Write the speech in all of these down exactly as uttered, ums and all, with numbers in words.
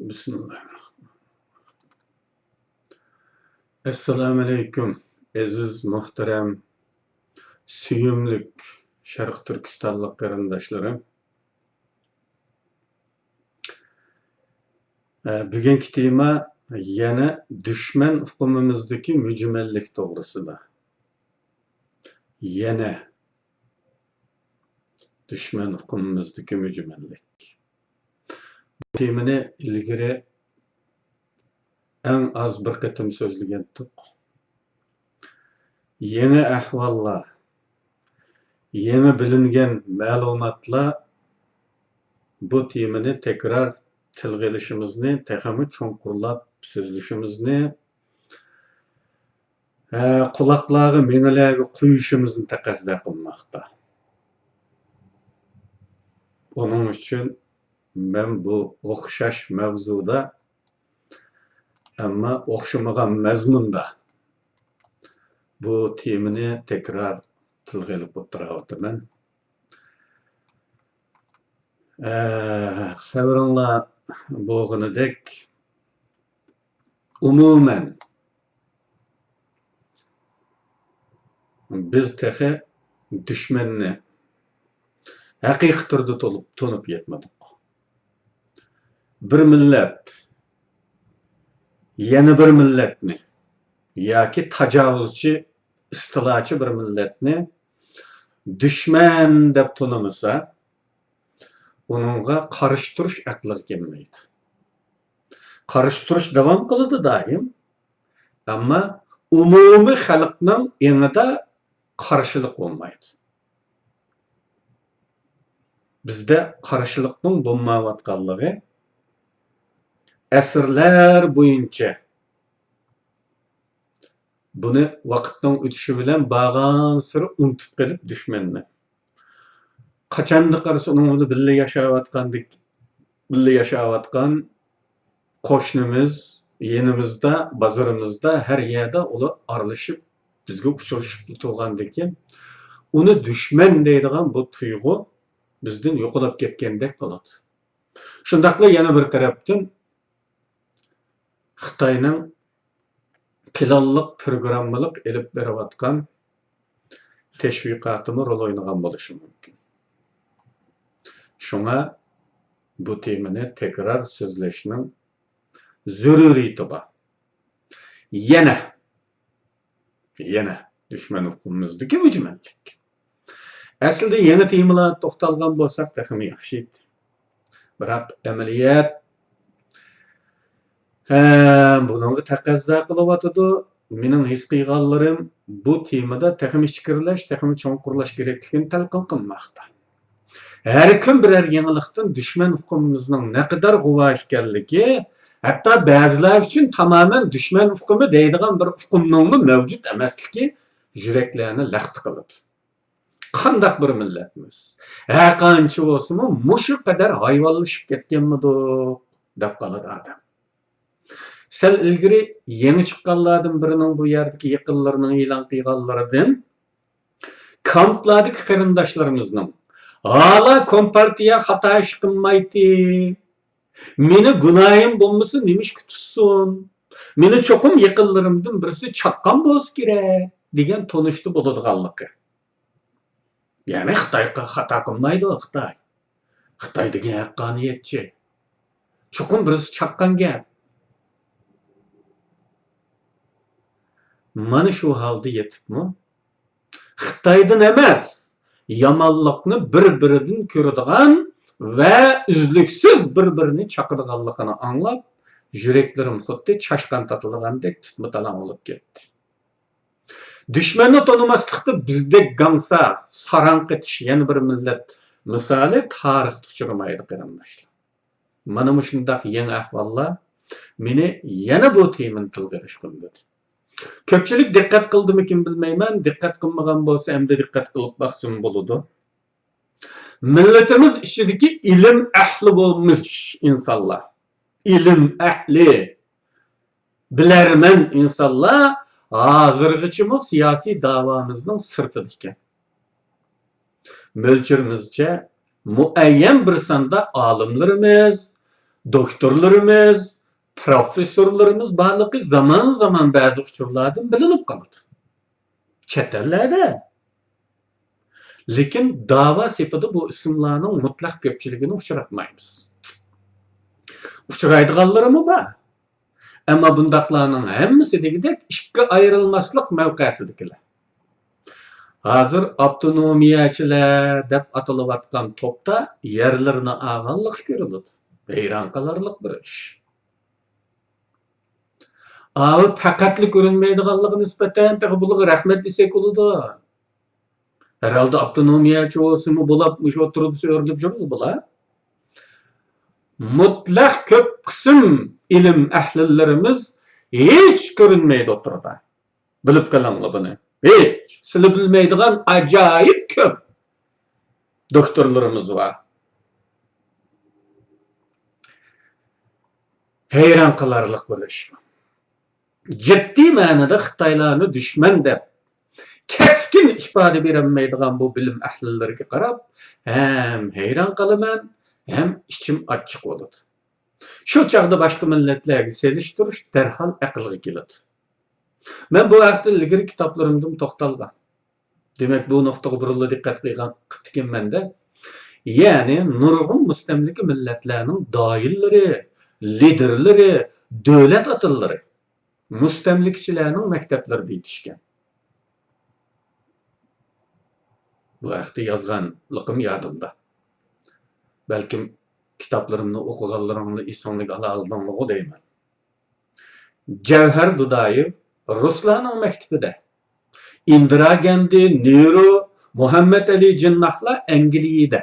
بىسمىللا. ئەسسالامۇئەلەيكۇم، ئەزىز، مۇھتەرەم، سۆيۈملۈك شەرقىي تۈركىستانلىق قېرىنداشلىرىم. ئە، بۈگۈنكى تېما يەنە دۈشمەن ئۇقۇمىمىزدىكى مۈجمەللىك توغرىسىدا. يەنە دۈشمەن ئۇقۇمىمىزدىكى مۈجمەللىك. بۇ تېمىنى ئىلگىرى ئەڭ ئاز بىر قېتىم سۆزلىگەنتۇق. يېڭى ئەھۋاللار، يېڭى بىلىنگەن مەلۇماتلار بۇ تېمىنى تەكرار تىلغا ئېلىشىمىزنى، تېخىمۇ چوڭقۇرلاپ سۆزلىشىمىزنى، ھە، قۇلاقلارغا، مېڭىلەرگە قۇيۇشىمىزنى تەقەززا قىلماقتا. ئۇنىڭ ئۈچۈن مەن بۇ ئوخشاش مەۋزۇدا، ئەمما ئوخشىمىغان مەزمۇندا بۇ تېمىنى تەكرار تىلغا ئېلىپ ئولتۇراۋاتىمەن. ئە، خەۋىرىڭلار بولغىنىدەك، ئومۇمەن، بىز تېخى دۈشمەننى ھەقىقىي تۈردە تونۇپ، تونۇپ يەتمىدۇق. بىر مىللەت يەنە بىر مىللەتنى ياكى تاجاۋۇزچى، ئىستىلاچى بىر مىللەتنى دۈشمەن دەپ تونۇمىسا، ئۇنىڭغا قارشى تۇرۇش ئەقلىگە كەلمەيدۇ. قارشى تۇرۇش داۋام قىلىدۇ دائىم، ئەمما ئومۇمىي خەلقنىڭ ئېڭىدا قارشىلىق بولمايدۇ. بىزدە قارشىلىقنىڭ بولمايۋاتقانلىقى ئەسىرلەر بويىچە، بۇنى ۋاقىتنىڭ ئۆتۈشى بىلەن بارغانسېرى ئۇنتۇپ قېلىپ دۈشمەننى، قاچاندا قارىسا ئۇنىڭ بىلەن بىللە ياشاۋاتقاندەك، بىللە ياشاۋاتقان قوشنىمىز، يېنىمىزدا، بازىرىمىزدا، ھەر يەردە ئۇلار ئارىلىشىپ، بىزگە ئۇچرىشىپ تۇرغاندىكىن، ئۇنى دۈشمەن دەيدىغان بۇ تۇيغۇ بىزدىن يوقىلىپ كەتكەندەك قىلىدۇ. شۇنداقلا يەنە بىر تەرەپتىن، خىتاينىڭ پىلانلىق، پروگراممىلىق ئېلىپ بېرىۋاتقان تەشۋىقاتىمۇ رول ئوينىغان بولۇشى مۇمكىن. شۇڭا بۇ تېمىنى تەكرار سۆزلەشنىڭ زۆرۈرىيىتى بار. يەنە، يەنە دۈشمەن ئۇقۇمىمىزدىكى مۈجمەللىك. ئەسلىدە يېڭى تېمىلارغا توختالغان بولساق تېخىمۇ ياخشى ئىدى. بىراق ئەمەلىيەت، ھە، بۇنىڭغا تەقەززا قىلىۋاتىدۇ. مېنىڭ ھېس قىلغانلىرىم بۇ تېمىدا تېخىمۇ ئىچكىرىلەش، تېخىمۇ چوڭقۇرلاش كېرەكلىكىنى تەلقىن قىلماقتا. ھەر كۈن بىرەر يېڭىلىقتىن دۈشمەن ئۇقۇمىمىزنىڭ نەقەدەر غۇۋا ئىكەنلىكى، ھەتتا بەزىلەر ئۈچۈن تامامەن دۈشمەن ئۇقۇمى دەيدىغان بىر ئۇقۇمنىڭمۇ مەۋجۇت ئەمەسلىكى يۈرەكلەرنى لەختە قىلىدۇ. قانداق بىر مىللەتمىز؟ ھەرقانچە بولسىمۇ، مۇشۇ قەدەر ھايۋانلىشىپ كەتكەنمىدۇق؟ دەپ قالىدۇ ئادەم. سەل ئىلگىرى يېڭى چىققانلاردىن بىرىنىڭ بۇ يەردىكى يېقىنلىرىنىڭ ئېلان قىلغانلىرىدىن، كامپلاردىكى قېرىنداشلىرىمىزنىڭ، ھالا كومپارتىيە خاتا ئىش قىلمايتتى، مېنى گۇناھىم بولمىسا نېمە ئىشقا تۇتسۇن؟ مېنى چوقۇم يېقىنلىرىمدىن بىرسى چاققان بولسا كېرەك، دېگەن تونۇشتا بولىدىغانلىقى. يەنى خىتاي خاتا قىلمايدۇ، خىتاي. خىتاي دېگەن ھەققانىيەتچى. چوقۇم بىرسى چاققان گەپ. مانا شۇ ھالدا يېتىپمۇ، خىتايدىن ئەمەس، يامانلىقنى بىر-بىرىدىن كۆرىدىغان ۋە ئۈزلۈكسىز بىر-بىرىنى چاقىدىغانلىقىنى ئاڭلاپ، يۈرەكلىرىم خۇددى چاشقان تاتىلىغاندەك تىتما-تالاڭ بولۇپ كەتتى. دۈشمەننى تونۇماسلىقتا بىزدەك گاڭسا، ساراڭ قېتىش يەنە بىر مىللەت مىسالى تارىختا ئۇچرىمايدۇ، قېرىنداشلار. مانا مۇشۇنداق يېڭى ئەھۋاللار مېنى يەنە بۇ تېمىنى تىلغا ئېلىشقا ئۈندىدى. كۆپچىلىك دىققەت قىلدىمىكىن بىلمەيمەن، دىققەت قىلمىغان بولسا ئەمدى دىققەت قىلىپ باقسىمۇ بولىدۇ. مىللىتىمىز ئىچىدىكى ئىلىم ئەھلى بولمىش ئىنسانلار، ئىلىم ئەھلى، بىلەرمەن ئىنسانلار ھازىرغىچىمۇ سىياسىي دەۋامىزنىڭ سىرتىدا ئىكەن. مۆلچىرىمىزچە، مۇئەييەن بىر ساندا ئالىملىرىمىز، دوكتورلىرىمىز، پروفېسسورلىرىمىز بارلىقى زامان-زامان بەزى ئۇچۇرلاردىن بىلىنىپ قالىدۇ. چەت ئەللەردە. لېكىن داۋا سېپىدە بۇ ئىسىملارنىڭ مۇتلەق كۆپچىلىكىنى ئۇچراتمايمىز. ئۇچرايدىغانلىرىمۇ بار. ئەمما بۇنداقلارنىڭ ھەممىسى دېگۈدەك ئىككى ئايرىلماسلىق مەۋقەسىدىكىلەر. ھازىر ئاپتونومىيەچىلەر دەپ ئاتىلىۋاتقان توپتا يەرلىرىنى ئالغانلىقى كۆرۈلىدۇ. ھەيران قالارلىق بىر ئىش. ئاۋۇ پەقەتلا كۆرۈنمەيدىغانلىقى نىسبەتەن تېخى بۇلارغا رەھمەت دېسەك بولىدۇ. ھەرھالدا ئاپتونومىيەچى بولسىمۇ بولاپ، مۇشۇ ئوتتۇرىدا سۆرىلىپ يۈرىدۇ بۇلار. مۇتلەق كۆپ قىسىم ئىلىم ئەھلىلىرىمىز ھېچ كۆرۈنمەيدۇ ئوتتۇرىدا. بىلىپ قېلىڭلار بۇنى. ھېچ سىلى بىلمەيدىغان ئاجايىپ كۆپ دوكتورلىرىمىز بار. ھەيران قالارلىق بىر ئىش. جىددىي مەنىدە خىتايلارنى دۈشمەن دەپ كەسكىن ئىپادە بېرەلمەيدىغان بۇ بىلىم ئەھلىلىرىگە قاراپ ھەم ھەيران قالىمەن، ھەم ئىچىم ئاچچىق بولىدۇ. شۇ چاغدا باشقا مىللەتلەرگە سېلىشتۇرۇش دەرھال ئەقىلگە كېلىدۇ. مەن بۇ ھەقتە ئىلگىرى كىتابلىرىمدىمۇ توختالغان. دېمەك، بۇ نۇقتىغا بۇرۇنلا دىققەت قىلغان، قىپتىكەنمەن-دە. يەنى نۇرغۇن مۇستەملىكە مىللەتلەرنىڭ داھىيلىرى، لىدېرلىرى، دۆلەت ئاتىلىرى مۇستەملىكىچىلەرنىڭ مەكتەپلىرىدە يېتىشكەن. بۇ ھەقتە يازغانلىقىم يادىمدا. بەلكىم كىتابلىرىمنى ئوقۇغانلىرىڭلار ئېسىڭلارگە ئالالىدىڭلارغۇ دەيمەن. جەۋھەر دۇدايېۋ رۇسلارنىڭ مەكتىپىدە، ئىندىرا گاندى، نېرۇ، مۇھەممەد ئەلى جىنناھلار ئەنگلىيىدە،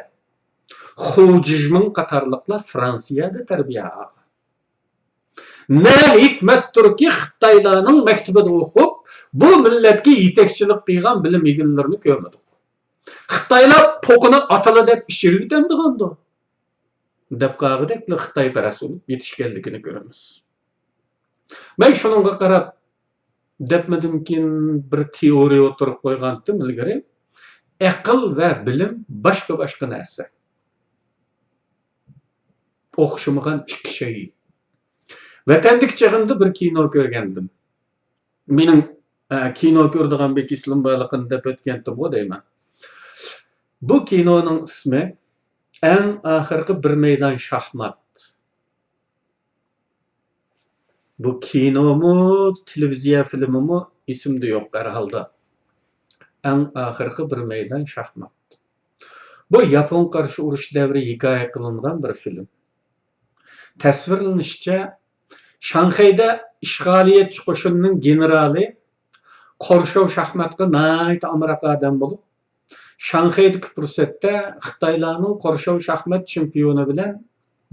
خۇ جىژمىڭ قاتارلىقلار فرانسىيەدە تەربىيە ئالغان. نە ھېكمەتتۇركى، خىتايلارنىڭ مەكتىپىدە ئوقۇپ، بۇ مىللەتكە يېتەكچىلىك قىلغان بىلىم ئىگىلىرىنى كۆرمىدۇق. خىتايلار پوقىنى ئاتىلا دەپ ئىچىرىۋېتەمدىغاندۇ؟ دەپ قالغۇدەكلا خىتايپەرەس بولۇپ يېتىشكەنلىكىنى كۆرىمىز. مەن شۇنىڭغا قاراپ دەپمىدىمكىن، بىر تېئورىيە ئوتتۇرىغا قويغانتىم ئىلگىرى. ئەقىل ۋە بىلىم باشقا-باشقا نەرسە. ئوخشىمىغان ئىككى شەي. ۋەتەندىكى چېغىمدا بىر كىنو كۆرگەنىدىم. مېنىڭ، ئە، كىنو كۆرىدىغان بىر كېسىلىم بارلىقىنى دەپ ئۆتكەنتىمغۇ دەيمەن. بۇ كىنونىڭ ئىسمى ئەڭ ئاخىرقى بىر مەيدان شاھمات. بۇ كىنومۇ، تېلېۋىزىيە فىلىمىمۇ ئېسىمدە يوق ھەر ھالدا. ئەڭ ئاخىرقى بىر مەيدان شاھمات. بۇ ياپون قارشى ئۇرۇش دەۋرى ھېكايە قىلىنغان بىر فىلىم. تەسۋىرلىنىشىچە، شاڭخەيدە ئىشغالىيەتچى قوشۇننىڭ گېنېرالى قورشاۋ شاھماتقا ناھايىتى ئامراق ئادەم بولۇپ، شاڭخەيدىكى پۇرسەتتە خىتايلارنىڭ قورشاۋ شاھمات چېمپىيونى بىلەن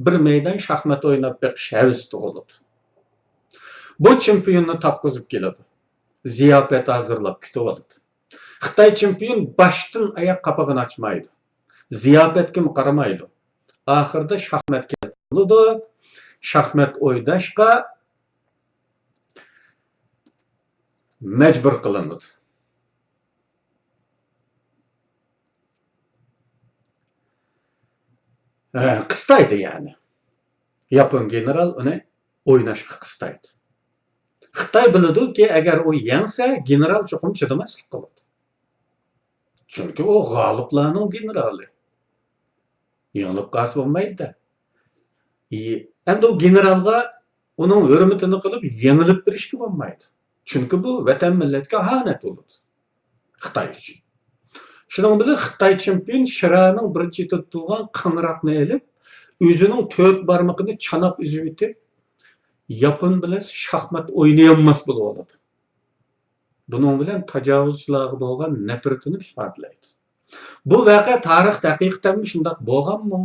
بىر مەيدان شاھمات ئويناپ بېقىش ھەۋىسى تۇغۇلىدۇ. بۇ چېمپىيوننى تاپقۇزۇپ كېلىدۇ. زىياپەت ھازىرلاپ كۈتۈۋالىدۇ. خىتاي چېمپىيون باشتىن ئاياق قاپىقىنى ئاچمايدۇ. زىياپەتكىمۇ قارىمايدۇ. ئاخىرىدا شاھمات كەلتۈرۈلىدۇ. شاھمات ئويناشقا مەجبۇر قىلىنىدۇ. ھە، قىستايدۇ يەنى. ياپون گېنېرال ئۇنى ئويناشقا قىستايدۇ. خىتاي بىلىدۇكى، ئەگەر ئۇ يەڭسە، گېنېرال چوقۇم چىدىماسلىق قىلىدۇ. چۈنكى ئۇ غالىپلارنىڭ گېنېرالى. يېڭىلىپ قالسا بولمايدۇ-دە. ئى، ئەمدى ئۇ گېنېرالغا ئۇنىڭ ھۆرمىتىنى قىلىپ يېڭىلىپ بېرىشكە بولمايدۇ. چۈنكى بۇ ۋەتەن مىللەتكە ئاھانەت بولىدۇ. خىتاي ئۈچۈن. شۇنىڭ بىلەن خىتاي چېمپىيون شىرانىڭ بىر چېتىدە تۇرغان قىڭراقنى ئېلىپ، ئۆزىنىڭ تۆت بارمىقىنى چاناپ ئۈزۈۋېتىپ، ياپون بىلەن شاھمات ئوينىيالماس بولۇۋالىدۇ. بۇنىڭ بىلەن تاجاۋۇزچىلارغا بولغان نەپرىتىنى ئىپادىلەيدۇ. بۇ ۋەقە تارىختا ھەقىقەتەنمۇ شۇنداق بولغانمۇ؟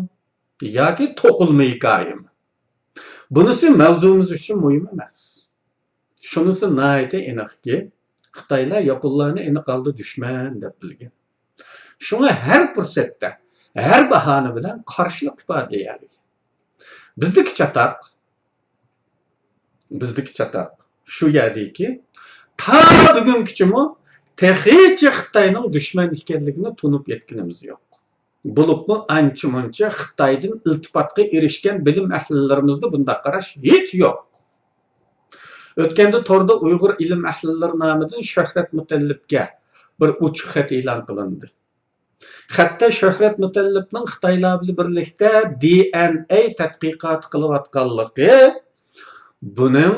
ياكى توقۇلما ھېكايىمۇ؟ بۇنىسى ماۋزۇمىز ئۈچۈن مۇھىم ئەمەس. شۇنىسى ناھايىتى ئېنىقكى، خىتايلار ياپونلارنى ئېنىق ھالدا دۈشمەن دەپ بىلگەن. شۇڭا ھەر پۇرسەتتە، ھەر باھانە بىلەن قارشىلىق ئىپادىلىيەلىگەن. بىزدىكى چاتاق، بىزدىكى چاتاق شۇ يەردىكى، تا بۈگۈنگىچىمۇ تېخىچە خىتاينىڭ دۈشمەن ئىكەنلىكىنى تونۇپ يەتكىنىمىز يوق. بولۇپمۇ ئانچە-مۇنچە خىتايدىن ئىلتىپاتقا ئېرىشكەن بىلىم ئەھلىلىرىمىزدە بۇنداق قاراش ھېچ يوق. ئۆتكەندە توردا ئۇيغۇر ئىلىم ئەھلىلىرى نامىدىن شۆھرەت مۇتەللىپكە بىر ئوچۇق خەت ئېلان قىلىندى. خەتتە شۆھرەت مۇتەللىپنىڭ خىتايلار بىلەن بىرلىكتە دى ئېن ئەي تەتقىقاتى قىلىۋاتقانلىقى، بۇنىڭ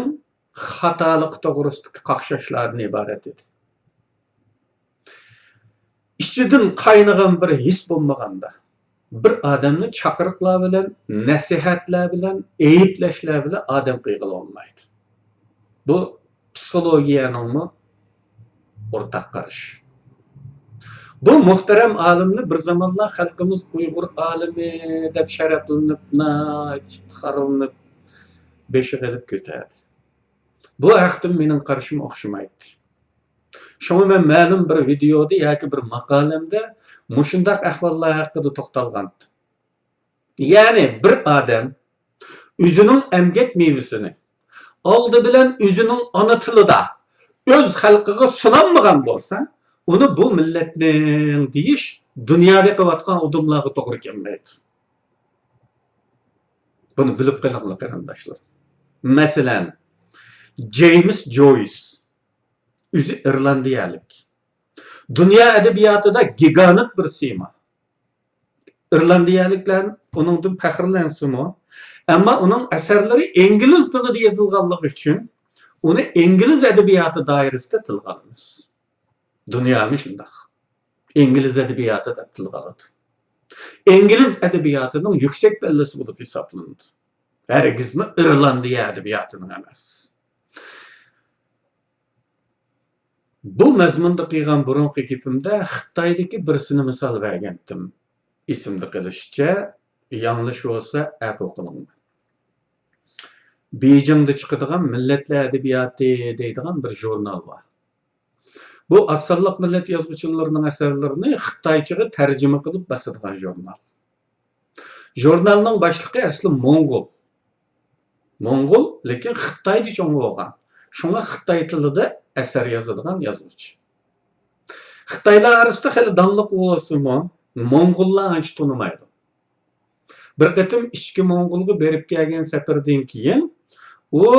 خاتالىقى توغرىسىدىكى قاقشاشلاردىن ئىبارەت ئىدى. ئىچىدىن قاينىغان بىر ھېس بولمىغاندا، بىر ئادەمنى چاقىرىقلار بىلەن، نەسىھەتلەر بىلەن، ئەيىبلەشلەر بىلەن ئادەم قىلغىلى بولمايدۇ. بۇ پسىخولوگىيەنىڭمۇ ئورتاق قارىشى. بۇ مۇھتەرەم ئالىمنى بىر زامانلار خەلقىمىز ئۇيغۇر ئالىمى دەپ شەرەپلىنىپ، ناھايىتى ئىپتىخارلىنىپ، بېشىغا ئېلىپ كۆتەردى. بۇ ھەقتىمۇ مېنىڭ قارىشىم ئوخشىمايتتى. شۇڭا مەن مەلۇم بىر ۋىدېئودا ياكى بىر ماقالەمدە مۇشۇنداق ئەھۋاللار ھەققىدە توختالغانتىم. يەنى بىر ئادەم ئۆزىنىڭ ئەمگەك مېۋىسىنى ئالدى بىلەن ئۆزىنىڭ ئانا تىلىدا ئۆز خەلقىگە سۇنالمىغان بولسا، ئۇنى بۇ مىللەتنىڭ دېيىش دۇنيادا قىلىۋاتقان ئۇدۇملارغا توغرا كەلمەيدۇ. بۇنى بىلىپ قېلىڭلار، قېرىنداشلار. مەسىلەن، جېيمىس جويس، ئۆزى ئىرلاندىيەلىك. دۇنيا ئەدەبىياتىدا گىگانت بىر سىيما. ئىرلاندىيەلىكلەر ئۇنىڭدىن پەخىرلەنسىمۇ، ئەمما ئۇنىڭ ئەسەرلىرى ئىنگلىز تىلىدا يېزىلغانلىقى ئۈچۈن ئۇنى ئىنگلىز ئەدەبىياتى دائىرىسىدە تىلغا ئالىمىز. دۇنيامۇ شۇنداق. ئىنگلىز ئەدەبىياتى دەپ تىلغا ئالىدۇ. ئىنگلىز ئەدەبىياتىنىڭ يۈكسەك پەللىسى بولۇپ ھېسابلىنىدۇ. ھەرگىزمۇ ئىرلاندىيە ئەدەبىياتىنىڭ ئەمەس. بۇ مەزمۇندا قىلغان بۇرۇنقى گېپىمدە خىتايدىكى بىرسىنى مىسال بەرگەنتىم. ئېسىمدە قېلىشىچە، ياڭلىش بولسا ئەپۇ قىلىڭلار. بېيجىڭدا چىقىدىغان مىللەتلەر ئەدەبىياتى دەيدىغان بىر ژۇرنال بار. بۇ ئاز سانلىق مىللەت يازغۇچىلىرىنىڭ ئەسەرلىرىنى خىتايچىغا تەرجىمە قىلىپ باسىدىغان ژۇرنال. ژۇرنالنىڭ باشلىقى ئەسلى موڭغۇل. موڭغۇل، لېكىن خىتايدا چوڭ بولغان. شۇڭا خىتاي تىلىدا ئەسەر يازىدىغان يازغۇچى. خىتايلار ئارىسىدا خېلى داڭلىق بولسىمۇ، موڭغۇللار ئانچە تونۇمايدۇ. بىر قېتىم ئىچكى موڭغۇلغا بېرىپ كەلگەن سەپىرىدىن كېيىن، ئۇ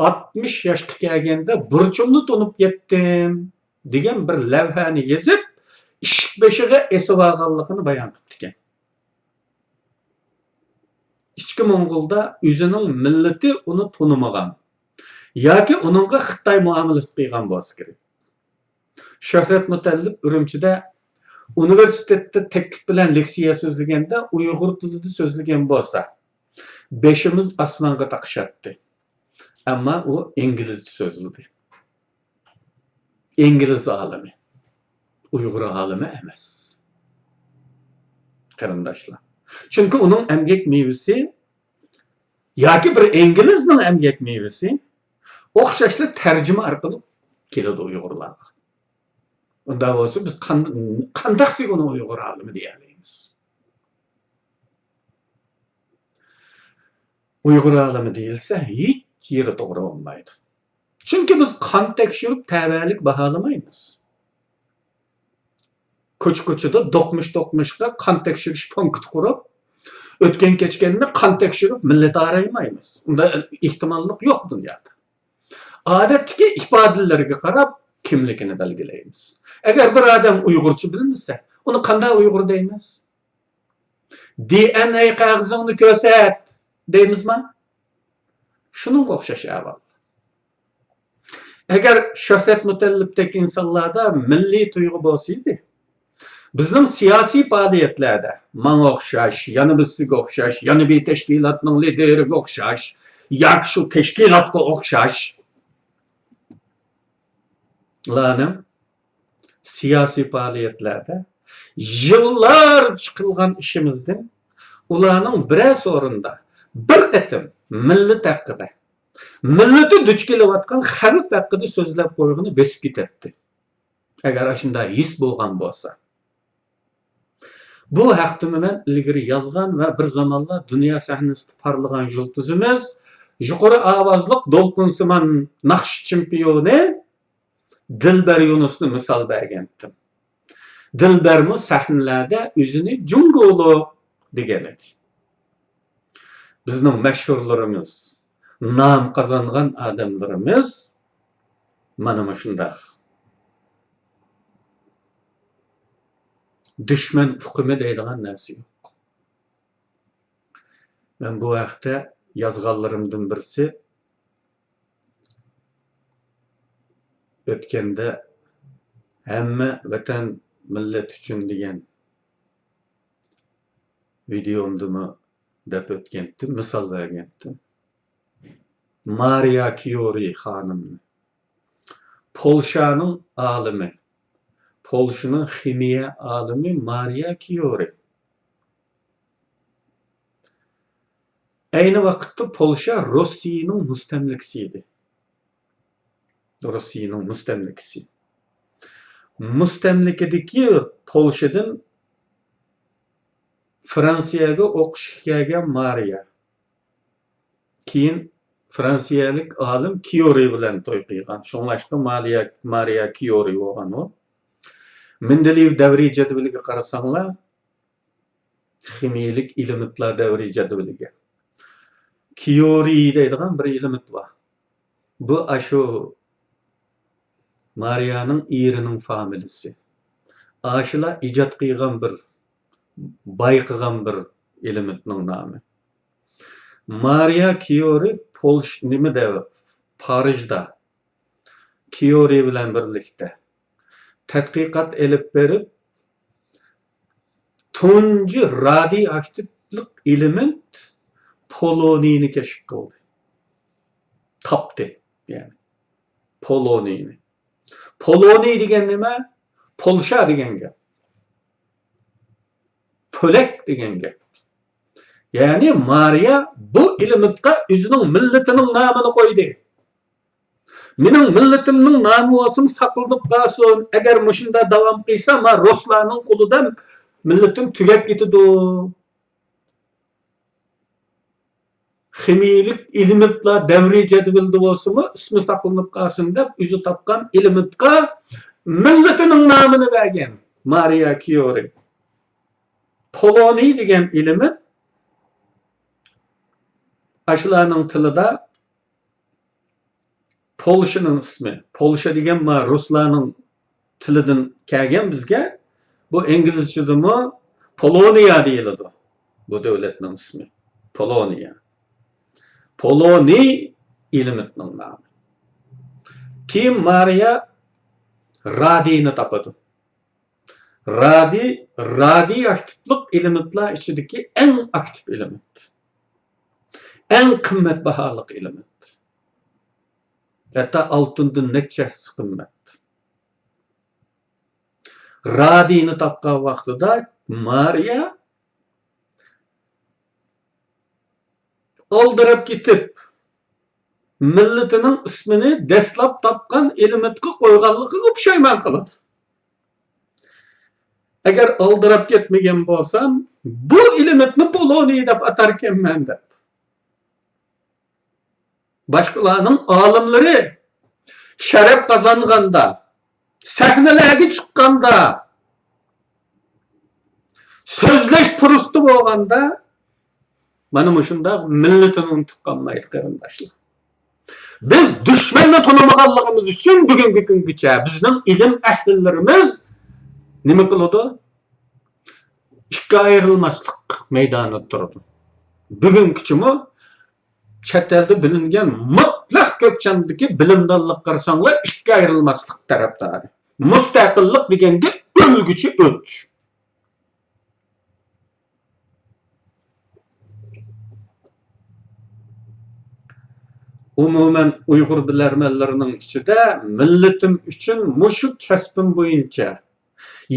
ئاتمىش ياشقا كەلگەندە بۇرچۇمنى تونۇپ يەتتىم دېگەن بىر لەۋھەنى يېزىپ، ئىشىك بېشىغا ئېسىۋالغانلىقىنى بايان قىپتىكەن. ئىچكى موڭغۇلدا ئۆزىنىڭ مىللىتى ئۇنى تونۇمىغان ياكى ئۇنىڭغا خىتاي مۇئامىلىسى قىلغان بولسا كېرەك. شۆھرەت مۇتەللىپ ئۈرۈمچىدە ئۇنىۋېرسىتېتتا تەكلىپ بىلەن لېكسىيە سۆزلىگەندە ئۇيغۇر تىلىدا سۆزلىگەن بولسا، بېشىمىز ئاسمانغا تاقىشاتتى. ئەمما ئۇ ئىنگلىزچە سۆزلىدى. ئىنگلىز ئالىمى، ئۇيغۇر ئالىمى ئەمەس، قېرىنداشلار. چۈنكى ئۇنىڭ ئەمگەك مېۋىسى ياكى بىر ئىنگلىزنىڭ ئەمگەك مېۋىسى ئوخشاشلا تەرجىمە ئارقىلىق كېلىدۇ ئۇيغۇرلارغا. ئۇنداق بولسا بىز قان-، قانداق سىز ئۇنى ئۇيغۇر ئالىمى دېيەلەيمىز؟ ئۇيغۇر ئالىمى دېيىلسە ھېچ يېرى توغرا بولمايدۇ. چۈنكى بىز قان تەكشۈرۈپ تەۋەلىك باھالىمايمىز. كوچا-كوچىدا دوقمۇش-دوقمۇشقا قان تەكشۈرۈش پونكىتى قۇرۇپ، ئۆتكەن-كەچكەننى قان تەكشۈرۈپ مىللەت ئارايمايمىز. ئۇنداق ئېھتىماللىق يوق دۇنيادا. ئادەتتىكى ئىپادىلىرىگە قاراپ كىملىكىنى بەلگىلەيمىز. ئەگەر بىر ئادەم ئۇيغۇرچە بىلمىسە، ئۇنى قانداق ئۇيغۇر دەيمىز؟ دى ئېن ئەي قەغىزىڭنى كۆرسەت دەيمىزما؟ شۇنىڭغا ئوخشاش ئەھۋال. ئەگەر شۆھرەت مۇتەللىپتەك ئىنسانلاردا مىللىي تۇيغۇ بولسىدى، بىزنىڭ سىياسىي پائالىيەتلەردە ماڭا ئوخشاش، يەنە بىرسىگە ئوخشاش، يەنە بىر تەشكىلاتنىڭ لىدېرىگە ئوخشاش ياكى شۇ تەشكىلاتقا ئوخشاش لارنىڭ سىياسىي پائالىيەتلەردە يىللارچە قىلغان ئىشىمىزدىن ئۇلارنىڭ بىرەر سورۇندا بىر قېتىم مىللەت ھەققىدە، مىللىتى دۇچ كېلىۋاتقان خەۋپ ھەققىدە سۆزلەپ قويغىنى بېسىپ كېتەتتى. ئەگەر ئاشۇنداق ھېس بولغان بولسا. بۇ ھەقتىمۇ مەن ئىلگىرى يازغان ۋە بىر زامانلار دۇنيا سەھنىسىدە پارلىغان يۇلتۇزىمىز، يۇقىرى ئاۋازلىق دولقۇنسىمان ناخشا چېمپىيونى دىلبەر يۇنۇسنى مىسال بەرگەنتىم. دىلبەرمۇ سەھنىلەردە ئۆزىنى جۇڭگولۇق دېگەن ئىدى. بىزنىڭ مەشھۇرلىرىمىز، نام قازانغان ئادەملىرىمىز مانا مۇشۇنداق. دۈشمەن ئۇقۇمى دەيدىغان نەرسە يوق. مەن بۇ ھەقتە يازغانلىرىمدىن بىرسى، ئۆتكەندە ھەممە ۋەتەن مىللەت ئۈچۈن دېگەن ۋىدېيومدىمۇ دەپ ئۆتكەنتىم، مىسال بەرگەنتىم. مارىيا كىيورى خانىمنى، پولشانىڭ ئالىمى، پولشىنىڭ خىمىيە ئالىمى مارىيا كىيورى. ئەينى ۋاقىتتا پولشا روسىيىنىڭ مۇستەملىكىسى ئىدى. روسىيىنىڭ مۇستەملىكىسى. مۇستەملىكىدىكى پولشىدىن فرانسىيەگە ئوقۇشقا كەلگەن مارىيا. كېيىن فرانسىيەلىك ئالىم كىيورى بىلەن توي قىلغان. شۇڭلاشقا مارىيا، مارىيا كىيورى بولغان ئۇ. مېندېلېيېف دەۋرىي جەدۋىلىگە قارىساڭلار، خىمىيىلىك ئېلېمېنتلار دەۋرىي جەدۋىلىگە، كىيورى دەيدىغان بىر ئېلېمېنت بار. بۇ ئاشۇ مارىيانىڭ ئېرىنىڭ فامىلىسى. ئاشۇلار ئىجاد قىلغان بىر، بايقىغان بىر ئېلېمېنتنىڭ نامى. مارىيا كىيورى پولش-، نېمىدە، پارىژدا كىيورى بىلەن بىرلىكتە تەتقىقات ئېلىپ بېرىپ، تۇنجى رادىيوئاكتىپلىق ئېلېمېنت پولونىينى كەشىپ قىلدى. تاپتى، يەنى پولونىينى. پولونىي دېگەن نېمە؟ پولشا دېگەن گەپ. پۆلەك دېگەن گەپ. يەنى مارىيا بۇ ئېلېمېنتقا ئۆزىنىڭ مىللىتىنىڭ نامىنى قويدى. مېنىڭ مىللىتىمنىڭ نامى بولسىمۇ ساقلىنىپ قالسۇن. ئەگەر مۇشۇنداق داۋام قىلسا، ما رۇسلارنىڭ قولىدا مىللىتىم تۈگەپ كېتىدۇ. خىمىيىلىك ئېلېمېنتلار دەۋرىي جەدۋىلىدە بولسىمۇ ئىسمى ساقلىنىپ قالسۇن دەپ، ئۆزى تاپقان ئېلېمېنتقا مىللىتىنىڭ نامىنى بەرگەن مارىيا كىيورى. پولونىي دېگەن ئېلېمېنت ئاشۇلارنىڭ تىلىدا پولشىنىڭ ئىسمى. پولشا دېگەن ما رۇسلارنىڭ تىلىدىن كەلگەن بىزگە. بۇ ئىنگلىزچىدىمۇ پولونىيا دېيىلىدۇ. بۇ دۆلەتنىڭ ئىسمى. پولونىيا. پولونىي ئېلېمېنتنىڭ نامى. كېيىن مارىيا رادىينى تاپىدۇ. رادىي، رادىيوئاكتىپلىق ئېلېمېنتلار ئىچىدىكى ئەڭ ئاكتىپ ئېلېمېنت. ئەڭ قىممەت باھالىق ئېلېمېنت. ھەتتا ئالتۇندىن نەچچە ھەسسە قىممەت. رادىينى تاپقان ۋاقتىدا مارىيا ئالدىراپ كېتىپ، مىللىتىنىڭ ئىسمىنى دەسلەپ تاپقان ئېلېمېنتقا قويغانلىقىغا پۇشايمان قىلىدۇ. ئەگەر ئالدىراپ كەتمىگەن بولسام، بۇ ئېلېمېنتنى پولونىي دەپ ئاتاركەنمەن دەپ. باشقىلارنىڭ ئالىملىرى شەرەپ قازانغاندا، سەھنىلەرگە چىققاندا، سۆزلەش پۇرسىتى بولغاندا، مانا مۇشۇنداق مىللىتىنى ئۇنتۇپ قالمايدۇ، قېرىنداشلار. بىز دۈشمەننى تونۇمىغانلىقىمىز ئۈچۈن بۈگۈنكى كۈنگىچە بىزنىڭ ئىلىم ئەھلىلىرىمىز نېمە قىلىدۇ؟ ئىككى ئايرىلماسلىق مەيدانىدا تۇرىدۇ. بۈگۈنگىچىمۇ چەت ئەلدە بىلىنگەن مۇتلەق كۆپ ساندىكى بىلىمدانلىققا قارىساڭلار، ئىككى ئايرىلماسلىق تەرەپدارى. مۇستەقىللىق دېگەنگە ئۆلگۈچە ئۆچ. ئومۇمەن ئۇيغۇر بىلەرمەنلىرىنىڭ ئىچىدە مىللىتىم ئۈچۈن مۇشۇ كەسپىم بويىچە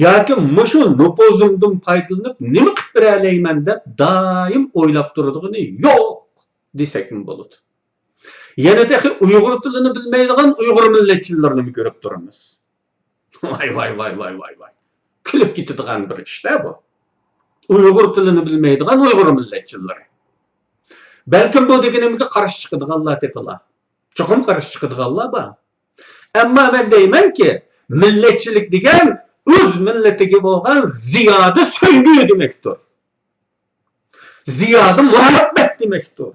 ياكى مۇشۇ نوپۇزۇمدىن پايدىلىنىپ نېمە قىلىپ بېرەلەيمەن دەپ دائىم ئويلاپ تۇرىدىغىنى يوق دېسەكمۇ بولىدۇ. يەنە تېخى ئۇيغۇر تىلىنى بىلمەيدىغان ئۇيغۇر مىللەتچىلىرىنىمۇ كۆرۈپ تۇرىمىز. ۋاي، ۋاي، ۋاي، ۋاي، ۋاي، ۋاي. كۈلۈپ كېتىدىغان بىر ئىش-دە بۇ. ئۇيغۇر تىلىنى بىلمەيدىغان ئۇيغۇر مىللەتچىلىرى. بەلكىم بۇ دېگىنىمگە قارشى چىقىدىغانلار تېپىلار. چوقۇم قارشى چىقىدىغانلار بار. ئەمما مەن دەيمەنكى، مىللەتچىلىك دېگەن ئۆز مىللىتىگە بولغان زىيادە سۆيگۈ دېمەكتۇر. زىيادە مۇھەببەت دېمەكتۇر.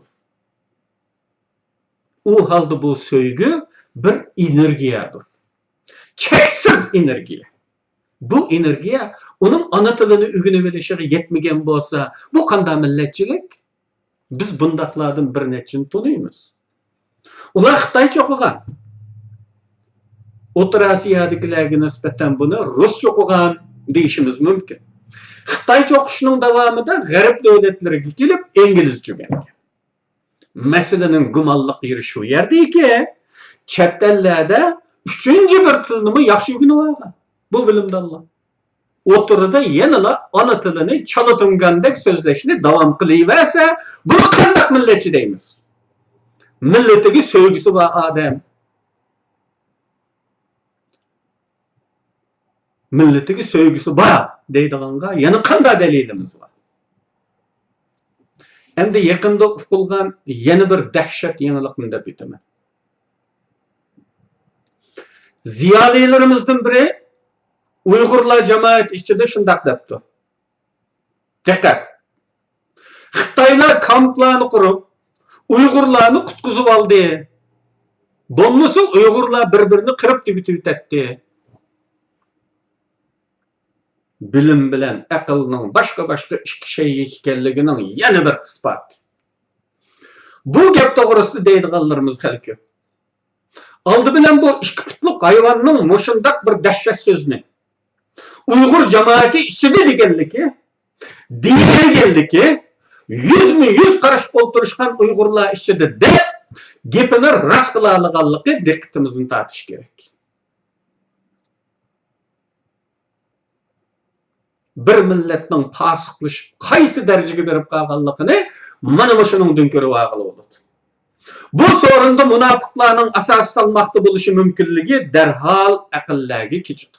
ئۇ ھالدا بۇ سۆيگۈ بىر ئېنېرگىيەدۇر. چەكسىز ئېنېرگىيە. بۇ ئېنېرگىيە ئۇنىڭ ئانا تىلىنى ئۆگىنىۋېلىشىغا يەتمىگەن بولسا، بۇ قانداق مىللەتچىلىك؟ بىز بۇنداقلاردىن بىر نەچچىنى تونۇيمىز. ئۇلار خىتايچە ئوقۇغان. ئوتتۇرا ئاسىيادىكىلەرگە نىسبەتەن بۇنى رۇسچە ئوقۇغان دېيىشىمىز مۇمكىن. خىتايچە ئوقۇشنىڭ داۋامىدا غەرب دۆلەتلىرىگە كېلىپ، ئىنگلىزچە ئۆگەنگەن. مەسىلىنىڭ گۇمانلىق يېرى شۇ يەردىكى، چەت ئەللەردە ئۈچىنچى بىر تىلنىمۇ ياخشى ئۆگىنىۋالغان بۇ بىلىمدانلار. ئوتتۇرىدا يەنىلا ئانا تىلىنى چالا تۇڭگاندەك سۆزلەشنى داۋام قىلىۋەرسە، بۇنى قانداق مىللەتچى دەيمىز؟ مىللىتىگە سۆيگۈسى بار ئادەم، مىللىتىگە سۆيگۈسى بار دەيدىغانغا يەنە قانداق دەلىلىمىز بار؟ ئەمدى يېقىندا ئۇقۇلغان يەنە بىر دەھشەت يېڭىلىقنى دەپ ئۆتىمەن. زىيالىيلىرىمىزدىن بىرى ئۇيغۇرلار جامائەت ئىچىدە شۇنداق دەپتۇ. دىققەت! خىتايلار كامپلارنى قۇرۇپ، ئۇيغۇرلارنى قۇتقۇزۇۋالدى. بولمىسا ئۇيغۇرلار بىر-بىرىنى قىرىپ تۈگىتىۋېتەتتى. بىلىم بىلەن ئەقىلنىڭ باشقا-باشقا ئىككى شەيئى ئىكەنلىكىنىڭ يەنە بىر ئىسپاتى. بۇ گەپ توغرىسىدا دەيدىغانلىرىمىز خېلى كۆپ. ئالدى بىلەن بۇ ئىككى پۇتلۇق ھايۋاننىڭ مۇشۇنداق بىر دەھشەت سۆزنى ئۇيغۇر جامائىتى ئىچىدە دېگەنلىكى، دېيەلىگەنلىكى، يۈزمۇ يۈز قارشى ئولتۇرۇشقان ئۇيغۇرلار ئىچىدە دەپ، گېپىنى راست قىلالىغانلىقى دىققىتىمىزنى تارتىش كېرەك. بىر مىللەتنىڭ پاسىقلىشىپ قايسى دەرىجىگە بېرىپ قالغانلىقىنى مانا مۇشۇنىڭدىن كۆرۈۋالغىلى بولىدۇ. بۇ سورۇندا مۇناپىقلارنىڭ ئاساس سالماقتا بولۇشى مۇمكىنلىكى دەرھال ئەقىللەرگە كېچىدۇ.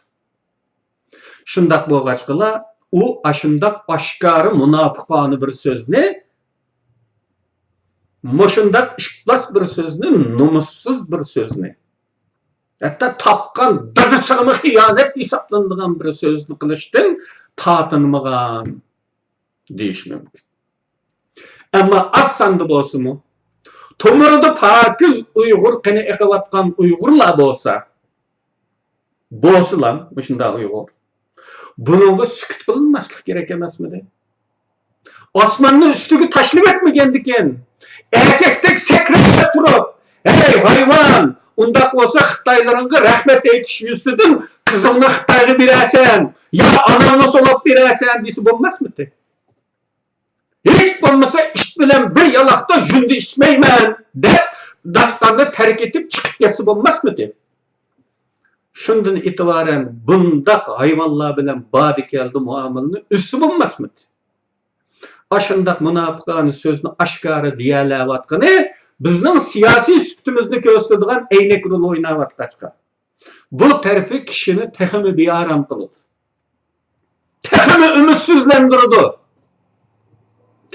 شۇنداق بولغاچقىلا، ئۇ ئاشۇنداق ئاشكارا مۇناپىقانە بىر سۆزنى، مۇشۇنداق ئىپلاس بىر سۆزنى، نومۇسسىز بىر سۆزنى، ھەتتا تاپقان دادىسىغىمۇ خىيانەت ھېسابلىنىدىغان بىر سۆزنى قىلىشتىن تارتىنمىغان دېيىش مۇمكىن. ئەمما ئاز ساندا بولسىمۇ، تومۇرىدا پاكىز ئۇيغۇر قېنى ئېقىۋاتقان ئۇيغۇرلار بولسا، بولسىلا مۇشۇنداق ئۇيغۇر، بۇنىڭغا سۈكۈت قىلىنماسلىق كېرەك ئەمەسمىدى؟ ئاسماننى ئۈستىگە تاشلىۋەتمىگەندىكىن، ئەركەكتەك سەكرەپ تۇرۇپ، ھەي ھايۋان، ئۇنداق بولسا خىتايلىرىڭغا رەھمەت ئېيتىش يۈزىسىدىن قىزىڭنى خىتايغا بېرەسەن، يا ئاناڭنى سولاپ بېرەسەن دېسە بولماسمىدى؟ ھېچ بولمىسا ئىت بىلەن بىر يالاقتا ژۇندى ئىچمەيمەن دەپ، داستاننى تەرك ئېتىپ چىقىپ كەتسە بولماسمىدى؟ شۇندىن ئېتىبارەن بۇنداق ھايۋانلار بىلەن باردا-كەلدە مۇئامىلىنى ئۈزسە بولماسمىدى؟ ئاشۇنداق مۇناپىقانە سۆزنى ئاشكارا دېيەلەۋاتقىنى بىزنىڭ سىياسىي سۈپىتىمىزنى كۆرسىتىدىغان ئەينەك رولى ئويناۋاتقاچقا. بۇ تەرىپى كىشىنى تېخىمۇ بىئارام قىلىدۇ. تېخىمۇ ئۈمىدسىزلەندۈرىدۇ.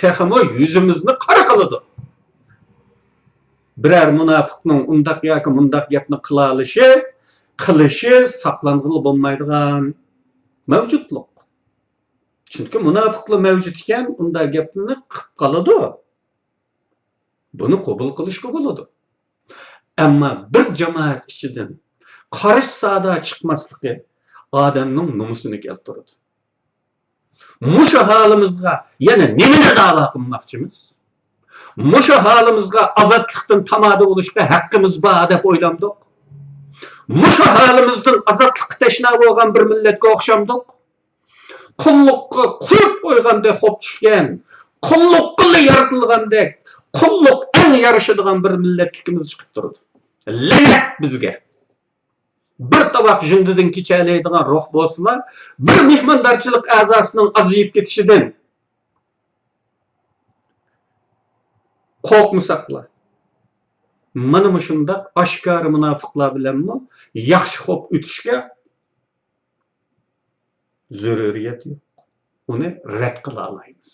تېخىمۇ يۈزىمىزنى قارا قىلىدۇ. بىرەر مۇناپىقنىڭ ئۇنداق ياكى مۇنداق گەپنى قىلالىشى، قىلىشى ساقلانغىلى بولمايدىغان مەۋجۇتلۇق. چۈنكى مۇناپىقلا مەۋجۇت ئىكەن، ئۇنداق گەپنى قىلىپ قالىدۇ. بۇنى قوبۇل قىلىشقا بولىدۇ. ئەمما بىر جامائەت ئىچىدىن قارشى سادا چىقماسلىقى ئادەمنىڭ نومۇسىنى كەلتۈرىدۇ. مۇشۇ ھالىمىزغا يەنە نېمىنى داۋا قىلماقچىمىز؟ مۇشۇ ھالىمىزغا ئازادلىقتىن تامادا بولۇشقا ھەققىمىز بار دەپ ئويلامدۇق؟ مۇشۇ ھالىمىزدىن ئازادلىققا تەشنا بولغان بىر مىللەتكە ئوخشامدۇق؟ قۇللۇققا قويۇپ قويغاندەك خوپ چۈشكەن، قۇللۇققىلا يارىتىلغاندەك، قۇللۇق ئەڭ يارىشىدىغان بىر مىللەتلىكىمىز چىقىپ تۇرىدۇ. لەنەت بىزگە! بىر تاۋاق ژۇندىدىن كېچەلەيدىغان روھ بولسىلا، بىر مېھماندارچىلىق ئەزاسىنىڭ ئازىيىپ كېتىشىدىن قورقمىساقلا، مانا مۇشۇنداق ئاشكارا مۇناپىقلار بىلەنمۇ ياخشى خوپ ئۆتۈشكە زۆرۈرىيەت يوق. ئۇنى رەت قىلالايمىز.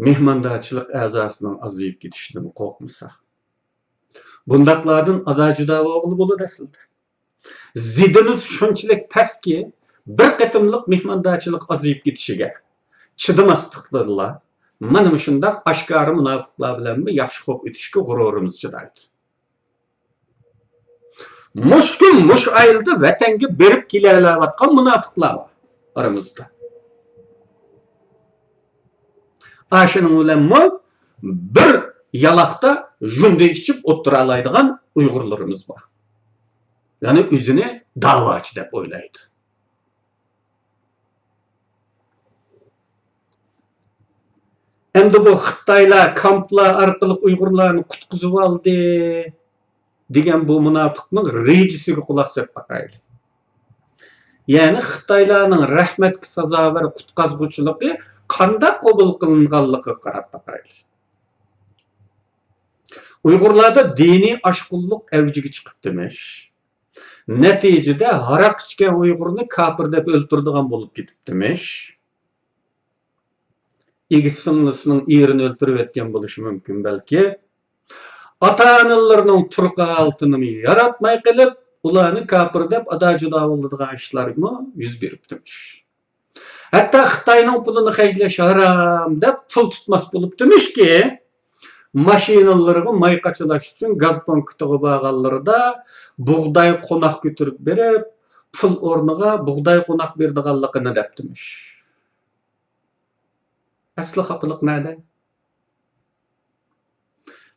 مېھماندارچىلىق ئەزاسىنىڭ ئازىيىپ كېتىشىدىن قورقمىسا، بۇنداقلاردىن ئادا-جۇدا بولغىلى بولىدۇ ئەسلىدە. زىدىمىز شۇنچىلىك پەسكى، بىر قېتىملىق مېھماندارچىلىق ئازىيىپ كېتىشىگە چىدىماسلىقتىنلا، مانا مۇشۇنداق ئاشكارا مۇناپىقلار بىلەنمۇ ياخشى خوپ ئۆتۈشكە غۇرۇرىمىز چىدايدۇ. مۇشۇ كۈن، مۇشۇ ئايلىدا ۋەتەنگە بېرىپ كېلەلەۋاتقان مۇناپىقلار بار ئارىمىزدا. ئاشۇنىڭ بىلەنمۇ بىر يالاقتا ژۇندى ئىچىپ ئولتۇرالايدىغان ئۇيغۇرلىرىمىز بار. يەنى ئۆزىنى داۋاچى دەپ ئويلايدۇ. ئەمدى بۇ خىتايلار كامپلار ئارقىلىق ئۇيغۇرلارنى قۇتقۇزۇۋالدى دېگەن بۇ مۇناپىقنىڭ رېجىسىگە قۇلاق سېلىپ باقايلى. يەنى خىتايلارنىڭ رەھمەتكە سازاۋەر قۇتقازغۇچىلىقى قانداق قوبۇل قىلىنغانلىقىغا قاراپ باقايلى. ئۇيغۇرلاردا دىنىي ئاشقۇنلۇق ئەۋجىگە چىقىپتىمىش. نەتىجىدە ھاراق ئىچكەن ئۇيغۇرنى كاپىر دەپ ئۆلتۈرىدىغان بولۇپ كېتىپتىمىش. ئىگە سىڭلىسىنىڭ ئېرىنى ئۆلتۈرۈۋەتكەن بولۇشى مۇمكىن بەلكى. ئاتا-ئانىلىرىنىڭ تۇرقى ھالىتىنىمۇ ياراتماي قېلىپ، ئۇلارنى كاپىر دەپ ئادا-جۇدا بولىدىغان ئىشلارمۇ يۈز بېرىپتىمىش. ھەتتا خىتاينىڭ پۇلىنى خەجلەش ھارام دەپ پۇل تۇتماس بولۇپتىمىشكى، ماشىنىلىرىغا ماي قاچىلاش ئۈچۈن گاز پونكىتىغا بارغانلىرىدا بۇغداي قوناق كۆتۈرۈپ بېرىپ، پۇل ئورنىغا بۇغداي قوناق بېرىدىغانلىقىنى دەپتىمىش. ئەسلى خاپىلىق نەدە؟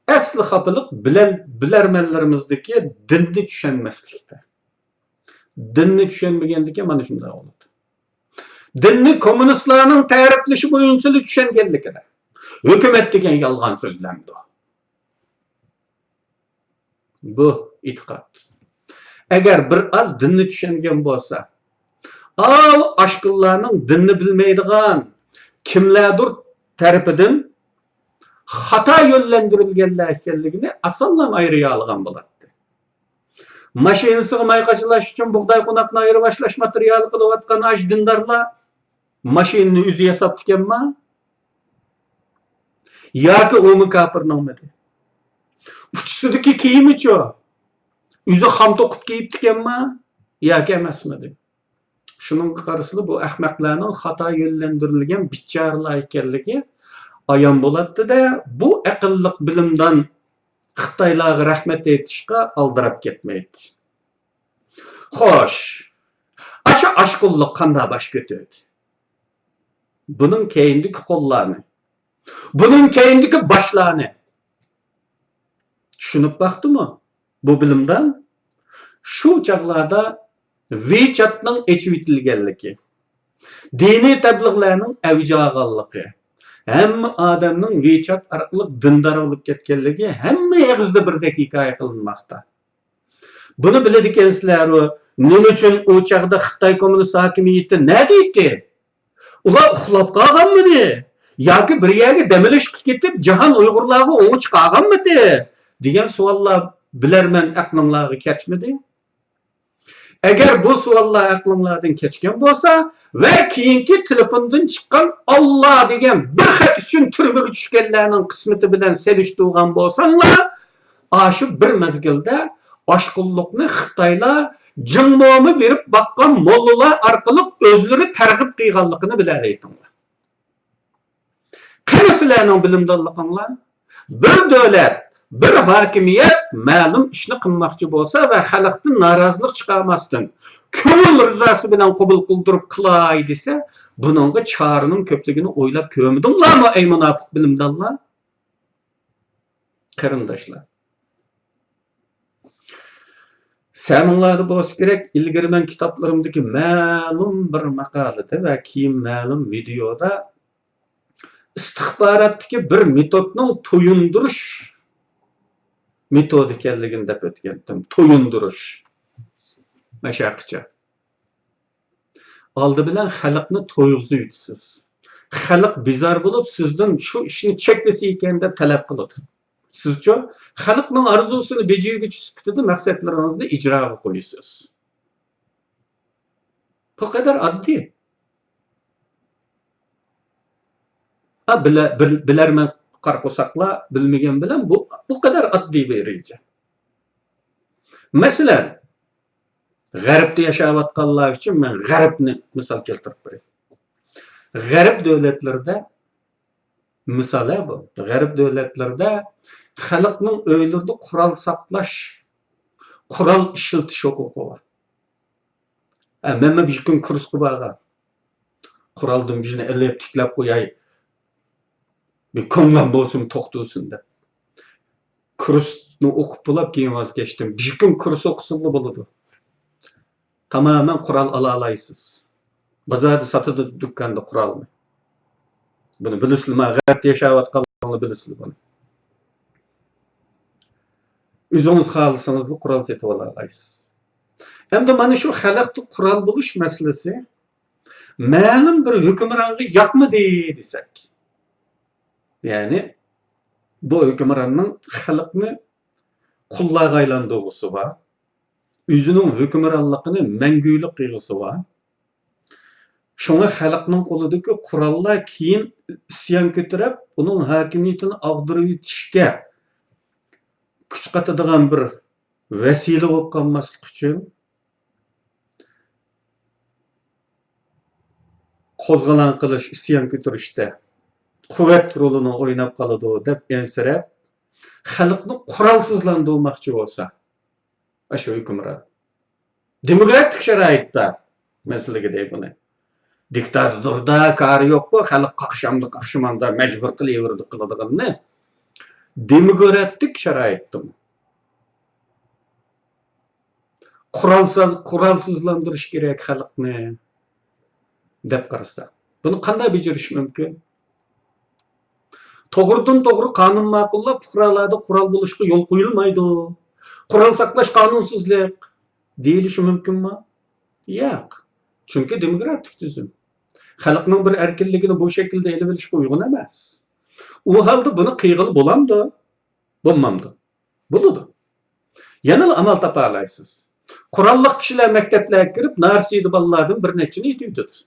ئەسلى خاپىلىق بىلەل-، بىلەرمەنلىرىمىزدىكى دىننى چۈشەنمەسلىكتە. دىننى چۈشەنمىگەندىكىن مانا شۇنداق بولىدۇ. دىننى كوممۇنىستلارنىڭ تەرىپلىشى بويىچىلا چۈشەنگەنلىكىدە. ھۆكۈمەت دېگەن يالغان سۆزلەمدۇ؟ بۇ ئېتىقاد. ئەگەر بىر ئاز دىننى چۈشەنگەن بولسا، ئاۋۇ ئاشقۇنلارنىڭ دىننى بىلمەيدىغان كىملەردۇر تەرىپىدىن خاتا يۆنلەندۈرۈلگەنلەر ئىكەنلىكىنى ئاسانلا ئايرىيالىغان بولاتتى. ماشىنىسىغا ماي قاچىلاش ئۈچۈن بۇغداي قوناقنى ئايرىۋاشلاش ماتېرىيالى قىلىۋاتقان ئاش دىندارلار ماشىنىنى ئۆزى ياساپتىكەنما؟ ياكى ئۇمۇ كاپىرنىڭمىدى؟ ئۇچىسىدىكى كىيىمىچۇ؟ ئۆزى خام توقۇپ كىيىپتىكەنما؟ ياكى ئەمەسمىدى؟ شۇنىڭغا قارىسىلا، بۇ ئەخمەقلەرنىڭ خاتا يۆنلەندۈرۈلگەن بىچارىلار ئىكەنلىكى ئايان بولاتتى-دە، بۇ ئەقىللىق بىلىمدان خىتايلارغا رەھمەت ئېيتىشقا ئالدىراپ كەتمەيتتى. خوش، ئاشۇ ئاشقۇنلۇق قانداق باش كۆتۈردى؟ بۇنىڭ كەينىدىكى قوللارنى، بۇنىڭ كەينىدىكى باشلارنى چۈشىنىپ باقتىمۇ بۇ بىلىمدان؟ شۇ چاغلاردا ۋىچاتنىڭ ئېچىۋېتىلگەنلىكى، دىنىي تەبلىغلارنىڭ ئەۋج ئالغانلىقى، ھەممە ئادەمنىڭ ۋىچات ئارقىلىق دىندار بولۇپ كەتكەنلىكى ھەممە ئېغىزدا بىردەك ھېكايە قىلىنماقتا. بۇنى بىلىدىكەنسىلەرۇ، نېمە ئۈچۈن ئۇ چاغدا خىتاي كوممۇنىست ھاكىمىيىتى نەدە ئىدى؟ ئۇلار ئۇخلاپ قالغانمىدى؟ ياكى بىر يەرگە دەم ئېلىشقا كېتىپ، جاھان ئۇيغۇرلارغا ئوڭ چىقارغانمىدى؟ دېگەن سوئاللار بىلەرمەن ئەقلىڭلارغا كەچمىدى؟ ئەگەر بۇ سوئاللار ئەقلىڭلاردىن كەچكەن بولسا ۋە كېيىنكى تېلېفوندىن چىققان «ئاللا» دېگەن بىر خەت ئۈچۈن تۈرمىگە چۈشكەنلەرنىڭ قىسمىتى بىلەن سېلىشتۇرغان بولساڭلار، ئاشۇ بىر مەزگىلدە ئاشقۇنلۇقنى خىتايلار جىڭموما بېرىپ باققان موللىلار ئارقىلىق ئۆزلىرى تەرغىب قىلغانلىقىنى بىلەلەيتىڭلار. قېنى سىلەرنىڭ بىلىمدانلىقىڭلار؟ بىر دۆلەت، بىر ھاكىمىيەت مەلۇم ئىشنى قىلماقچى بولسا ۋە خەلقتىن نارازىلىق چىقارماستىن، كۆڭۈل رىزاسى بىلەن قوبۇل قىلدۇرۇپ قىلاي دېسە، بۇنىڭغا چارىنىڭ كۆپلۈكىنى ئويلاپ كۆرمىدىڭلارمۇ، ئەي مۇناپىق بىلىمدانلار؟ قېرىنداشلار، سەمىڭلاردا بولسا كېرەك، ئىلگىرى مەن كىتابلىرىمدىكى مەلۇم بىر ماقالىدە ۋە كېيىن مەلۇم ۋىدېيودا ئىستىخباراتتىكى بىر مېتودنىڭ تويۇندۇرۇش مېتودى ئىكەنلىكىنى دەپ ئۆتكەنتىم. تويۇندۇرۇش. مەشەقىچە. ئالدى بىلەن خەلقنى تويغۇزۇۋېتىسىز. خەلق بىزار بولۇپ، سىزدىن شۇ ئىشنى چەكلىسە ئىكەن دەپ تەلەپ قىلىدۇ. سىزچۇ؟ خەلقنىڭ ئارزۇسىنى بېجىرگۈچى سۈپىتىدە مەقسەتلىرىڭىزنى ئىجراغا قويىسىز. بۇ قەدەر ئاددىي. ھە، بىلە-، بىل-، بىلەرمەن قارا قورساقلار بىلمىگەن بىلەن بۇ، بۇ قەدەر ئاددىي بىر رېجە. مەسىلەن، غەربتە ياشاۋاتقانلار ئۈچۈن مەن غەربنى مىسال كەلتۈرۈپ بېرەي. غەرب دۆلەتلىرىدە، مىسال ھە بۇ، غەرب دۆلەتلىرىدە خەلقنىڭ ئۆيلىرىدە قورال ساقلاش، قورال ئىشلىتىش ھوقۇقى بار. ھە، مەنمۇ بىر كۈن كۇرسقا بارغان. قورالدىن بىرنى ئېلىپ تىكلەپ قوياي، بىر كۆڭلۈم بولسۇن، توختىسۇن دەپ. كۇرسنى ئوقۇپ بولاپ كېيىن ۋاز كەچتىم. بىر كۈن كۇرس ئوقۇسىلا بولىدۇ. تامامەن قورال ئالالايسىز. بازاردا ساتىدۇ دۇكاندا قورالنى. بۇنى بىلىسىلەر، غەربتە ياشاۋاتقانلار بىلىسىلەر بۇنى. ئۆزىڭىز خالىسىڭىزلا قورال سېتىۋالالايسىز. ئەمدى مانا شۇ خەلقتە قورال بولۇش مەسىلىسى مەلۇم بىر ھۆكۈمرانغا ياقمىدى دېسەك، يەنى بۇ ھۆكۈمراننىڭ خەلقنى قۇللارغا ئايلاندۇرغۇسى بار، ئۆزىنىڭ ھۆكۈمرانلىقىنى مەڭگۈلۈك قىلغۇسى بار. شۇڭا خەلقنىڭ قولىدىكى قوراللار كېيىن ئىسيان كۆتۈرۈپ، ئۇنىڭ ھاكىمىيىتىنى ئاغدۇرۇۋېتىشكە كۈچ قاتىدىغان بىر ۋەسىلە بولۇپ قالماسلىق ئۈچۈن، قوزغىلاڭ قىلىش، ئىسيان كۆتۈرۈشتە قۇۋۋەت رولىنى ئويناپ قالىدۇ دەپ ئەنسىرەپ، خەلقنى قورالسىزلاندۇرماقچى بولسا، ئاشۇ ھۆكۈمران دېموكراتىك شارائىتتا مەسىلىگە دەي بۇنى. دىكتاتوردا كارى يوققۇ، خەلق قاقشامدا، قاقشىمامدا مەجبۇر قىلىۋېرىدۇ قىلىدىغىنىنى. دېموكراتىك شارائىتتىمۇ قورالسىز، قورالسىزلاندۇرۇش كېرەك خەلقنى دەپ قارىسا، بۇنى قانداق بېجىرىش مۇمكىن؟ توغرىدىن توغرا قانۇن ماقۇللاپ، پۇقرالاردا قورال بولۇشقا يول قويۇلمايدۇ. قورال ساقلاش قانۇنسىزلىق دېيىلىشى مۇمكىنمۇ؟ ياق. چۈنكى دېموكراتىك تۈزۈم. خەلقنىڭ بىر ئەركىنلىكىنى بۇ شەكىلدە ئېلىۋېلىشقا ئۇيغۇن ئەمەس. ئۇ ھالدا بۇنى قىلغىلى بولامدۇ؟ بولمامدۇ؟ بولىدۇ. يەنىلا ئامال تاپالايسىز. قوراللىق كىشىلەر مەكتەپلەرگە كىرىپ، نارسىدە بالىلاردىن بىر نەچچىنى ئېتىۋېتىدۇ.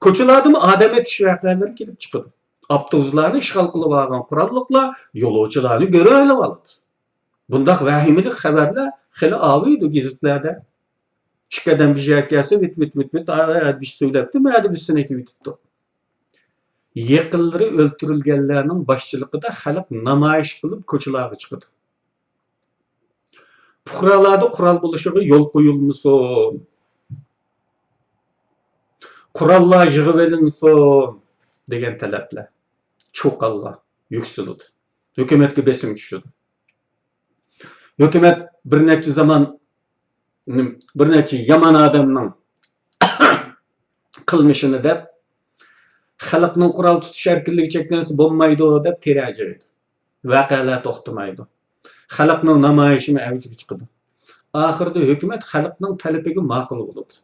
كوچىلاردىمۇ ئادەم ئېتىش ۋەقەلىرى كېلىپ چىقىدۇ. ئاپتوبۇسلارنى ئىشغال قىلىۋالغان قوراللىقلار يولۇچىلارنى گۆرۈۋېلىۋالىدۇ. بۇنداق ۋەھىمىلىك خەۋەرلەر خېلى ئاۋۇيدۇ گېزىتلەردە. ئىككى ئادەم بىر يەرگە كەلسە، ۋىت، ۋىت، ۋىت، ۋىت، ئا، ئا، بىرسى سۆزلەپتۇ، مەدە بىرسىنى ئېتىۋېتىپتۇ. يېقىنلىرى ئۆلتۈرۈلگەنلەرنىڭ باشچىلىقىدا خەلق نامايىش قىلىپ كوچىلارغا چىقىدۇ. پۇقرالاردا قورال بولۇشىغا يول قويۇلمىسۇن، قوراللار يىغىۋېلىنسۇن دېگەن تەلەپلەر، چۇقانلار يۈكسىلىدۇ. ھۆكۈمەتكە بېسىم چۈشىدۇ. ھۆكۈمەت بىر نەچچە زامان، بىر نەچچە يامان ئادەمنىڭ قىلمىشىنى دەپ، خەلقنىڭ قورال تۇتۇش ئەركىنلىكى چەكلەنسە بولمايدۇ دەپ تىرەجەيدۇ. ۋەقەلەر توختىمايدۇ. خەلقنىڭ نامايىشىمۇ ئەۋجىگە چىقىدۇ. ئاخىرىدا ھۆكۈمەت خەلقنىڭ تەلىپىگە ماقۇل بولىدۇ.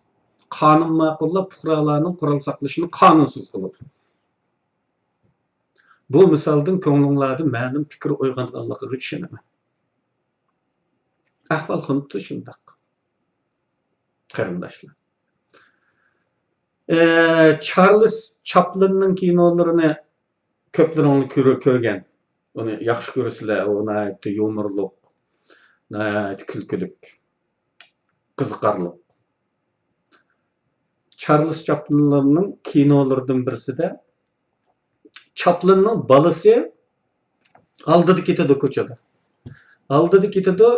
قانۇن ماقۇللاپ، پۇقرالارنىڭ قورال ساقلىشىنى قانۇنسىز قىلىدۇ. بۇ مىسالدىن كۆڭلۈڭلاردا مەلۇم پىكىر ئويغانغانلىقىغا ئىشىنىمەن. ئەھۋال خۇددى شۇنداق، قېرىنداشلار. ئى، چارلىز چاپلىننىڭ كىنولىرىنى كۆپلىرىڭلار كۆر-، كۆرگەن. ئۇنى ياخشى كۆرىسىلەر. ئۇ ناھايىتى يۇمۇرلۇق، ناھايىتى كۈلكىلىك، قىزىقارلىق. چارلىز چاپلىنلارنىڭ كىنولىرىدىن بىرسىدە چاپلىننىڭ بالىسى ئالدىدا كېتىدۇ كوچىدا. ئالدىدا كېتىدۇ،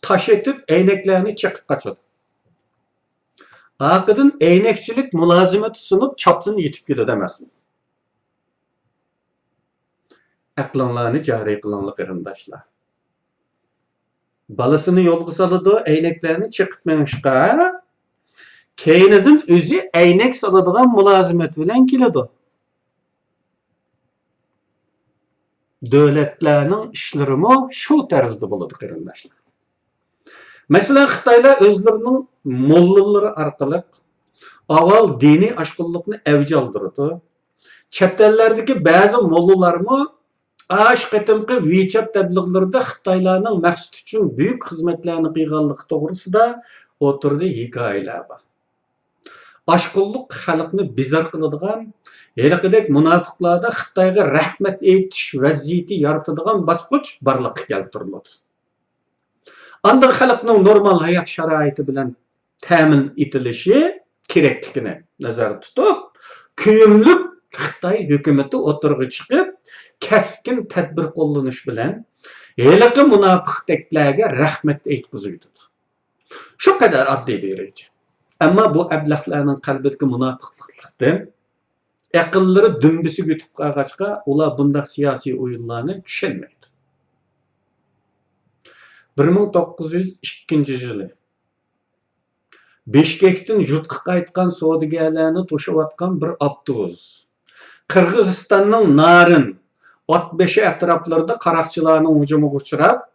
تاش ئېتىپ، ئەينەكلەرنى چېقىپ قاچىدۇ. ئارقىدىن ئەينەكچىلىك مۇلازىمىتى سۇنۇپ، چاپلىن يېتىپ كېلىدۇ ئەمەسمۇ؟ ئەقلىڭلارنى جارى قىلىڭلار، قېرىنداشلار. بالىسىنى يولغا سالىدۇ، ئەينەكلەرنى چېقىپ مېڭىشقا، كەينىدىن ئۆزى ئەينەك سالىدىغان مۇلازىمەت بىلەن كېلىدۇ. دۆلەتلەرنىڭ ئىشلىرىمۇ شۇ تەرزدە بولىدۇ، قېرىنداشلار. مەسىلەن، خىتايلار ئۆزلىرىنىڭ موللىلىرى ئارقىلىق ئاۋۋال دىنىي ئاشقۇنلۇقنى ئەۋج ئالدۇرىدۇ. چەت ئەللەردىكى بەزى موللىلارمۇ ئاشۇ قېتىمقى ۋىچات تەبلىغلىرىدا خىتايلارنىڭ مەقسىتى ئۈچۈن بۈيۈك خىزمەتلەرنى قىلغانلىقى توغرىسىدا ئوتتۇرىدا ھېكايىلەر بار. ئاشقۇنلۇق خەلقنى بىزار قىلىدىغان، ھېلىقىدەك مۇناپىقلاردا خىتايغا رەھمەت ئېيتىش ۋەزىيىتى يارىتىدىغان باسقۇچ بارلىققا كەلتۈرۈلىدۇ. ئاندىن خەلقنىڭ نورمال ھايات شارائىتى بىلەن تەمىن ئېتىلىشى كېرەكلىكىنى نەزەردە تۇتۇپ، كۆيۈملۈك خىتاي ھۆكۈمىتى ئوتتۇرىغا چىقىپ، كەسكىن تەدبىر قوللىنىش بىلەن ھېلىقى مۇناپىقتەكلەرگە رەھمەت ئېيتقۇزۇۋېتىدۇ. شۇ قەدەر ئاددىي بىر رېجە. ئەمما بۇ ئەبلەخلەرنىڭ قەلبىدىكى مۇناپىقلىقتىن ئەقىللىرى دۈمبىسىگە ئۆتۈپ قالغاچقا، ئۇلار بۇنداق سىياسىي ئويۇنلارنى چۈشەنمەيدۇ. بىر مىڭ توققۇز يۈز ئىككىنچى يىلى بىشكەكتىن يۇرتقا قايتقان سودىگەرلەرنى توشۇۋاتقان بىر ئاپتوبۇس قىرغىزىستاننىڭ نارىن، ئاتبېشى ئەتراپلىرىدا قاراقچىلارنىڭ ھۇجۇمىغا ئۇچراپ،